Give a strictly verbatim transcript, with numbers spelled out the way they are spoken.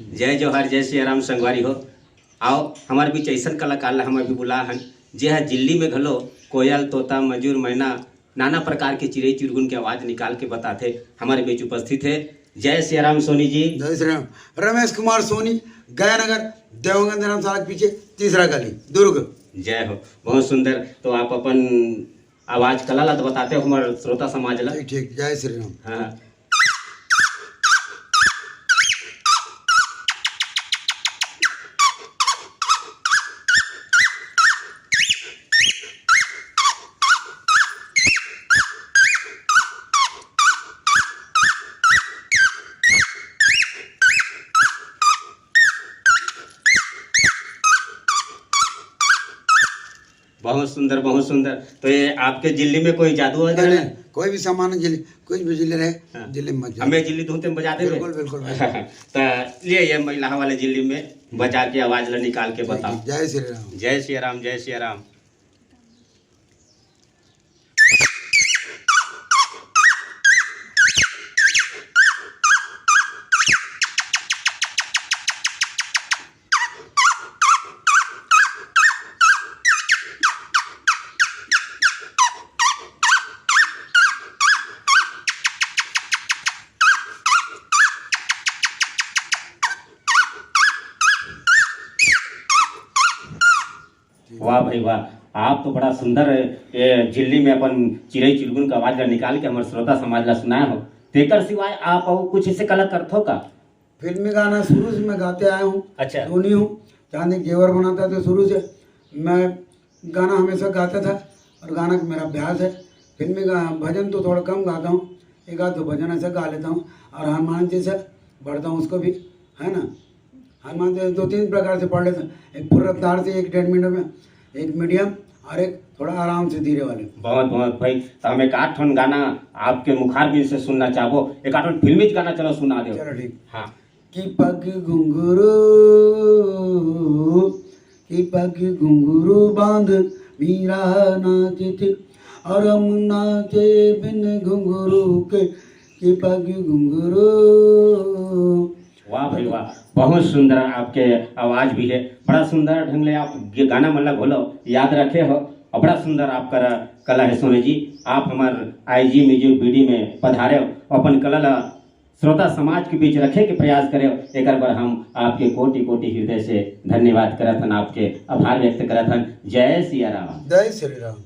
जय जोहार, जय सिया राम संगवारी हो। आओ, हमर बीच अइसन कलाकार ला हमर भी बुला हन, जे ह जिल्ली में घलो कोयल, तोता, मजूर, मैना, नाना प्रकार के चिरई चिरगुन के आवाज निकाल के बताथे। हमर बीच उपस्थित हे जय सिया राम सोनी जी। जय श्री राम। रमेश कुमार सोनी, गयानगर, देवांगन धर्मशाला के पीछे, तीसरा गली, दुर्ग। जय हो, बहुत सुंदर। तो आप अपन आवाज कला ला तो बताते हो हमर श्रोता समाज ला। ठीक, ठीक, जय श्री राम। हाँ। बहुत सुंदर, बहुत सुंदर। तो ये आपके जिल्ली में कोई जादू वगैरह नहीं, नहीं, नहीं? कोई भी सामान जिल्ली, कुछ भी जिल्ली रहे, हाँ। जिल्ली में मत जाओ। हमें जिल्ली धुन ते बजा देबे? बिल्कुल, बिल्कुल, बिल्कुल। तो लिए ये महिला वाले जिल्ली में बजा के आवाज ला निकाल के ठीक, बताओ। ठीक। जय श्री राम। जय श्री राम, जय श्री राम। वाह भाई वाह, आप तो बड़ा सुंदर ये जिल्ली में अपन चिरई चिरगुन का आवाज ला निकाल के हमर श्रोता समाज ला सुनाए हो। तेकर सिवाय आप अउ कुछ ऐसे कला करथो का? फिल्मी गाना शुरू से मैं गाते आया हूँ, अच्छा। धुनी हूँ, चांदी जेवर बनाता था शुरू से। मैं गाना हमेशा गाता था और गाना का मेरा अभ्यास है। फिल्मी गा-, भजन तो थोड़ा कम गाता हूँ, एक आध दो भजन ऐसा गा लेता हूँ और हनुमान जी से बढ़ता हूँ उसको भी, है ना। हनुमान जी दो तीन प्रकार से पढ़ लेता हूँ, एक फुल रफ्तार से, एक डेढ़ मिनट में, एक मीडियम और एक थोड़ा आराम से धीरे वाले। बहुत बहुत भाई, तो हम एक आध ठन गाना आपके मुखारबिंद से सुनना चाहबो, एक आध ठन फिल्मी गाना चलो सुना दो। चलो ठीक। हाँ। कि पग घुंघरू, कि पग घुंघरू बांध मीरा नाचत, और हम नाचे बिन घुंघरू के, कि पग घुंघरू। वाह भाई वाह, बहुत सुंदर आपके आवाज भी है, बड़ा सुंदर ढंग ले आप ये गाना मन ला घोलो याद रखे हो, और बड़ा सुंदर आपका कला है सोनी जी। आप हमर आई जी म्यूजिक बीडी में पधारे हो, अपन कला ला श्रोता समाज के बीच रखे के प्रयास करे, एकर बर हम आपके कोटि कोटि हृदय से धन्यवाद करत हन, आपके आभार व्यक्त करत हन। जय सिया राम। जय श्री राम।